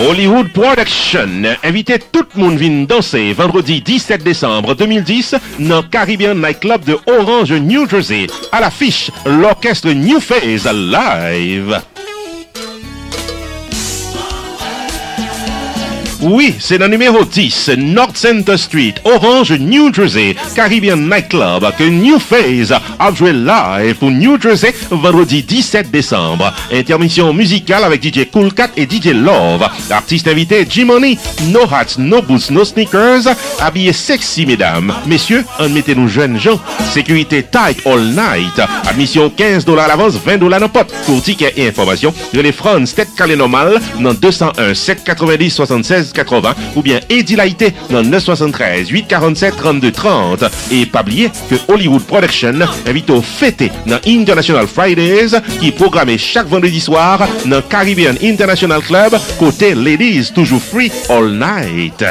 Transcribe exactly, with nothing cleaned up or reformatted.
Hollywood Production envite tout moun vin danse vandredi disèt desanm de mil dis nan Caribbean Night Club de Orange, New Jersey. À l'affiche, l'orchestre New Phase Live. Wi, se nan nimewo dis North Center Street, Orange, New Jersey, Caribbean Night Club ke New Phase ap jwe live pou New Jersey vandredi disèt desanm. Entèmisyon mizikal avèk D J Cool Cat e D J Love. Atis envite G-Money, No Hats, No Boots, No Sneakers, abiye sexy medam. Mesye, ann mete nou jèn jan. Sekirite tight all night. Admisyon kenz dola alavans, ven dola nan pòt. Pou tikè e enfòmasyon, rele Franz Tèt Kale Nòmal nan de san en, sèt katrevendis, swasannsèz katreven oubyen Edi Laite nan nèf swasantrèz, uit karannsèt, trannde trant. E pa bliye ke Hollywood Production envite w fete nan International Fridays ki pwograme chak vandredi swa nan Caribbean International Club kote ladies toujou free all night.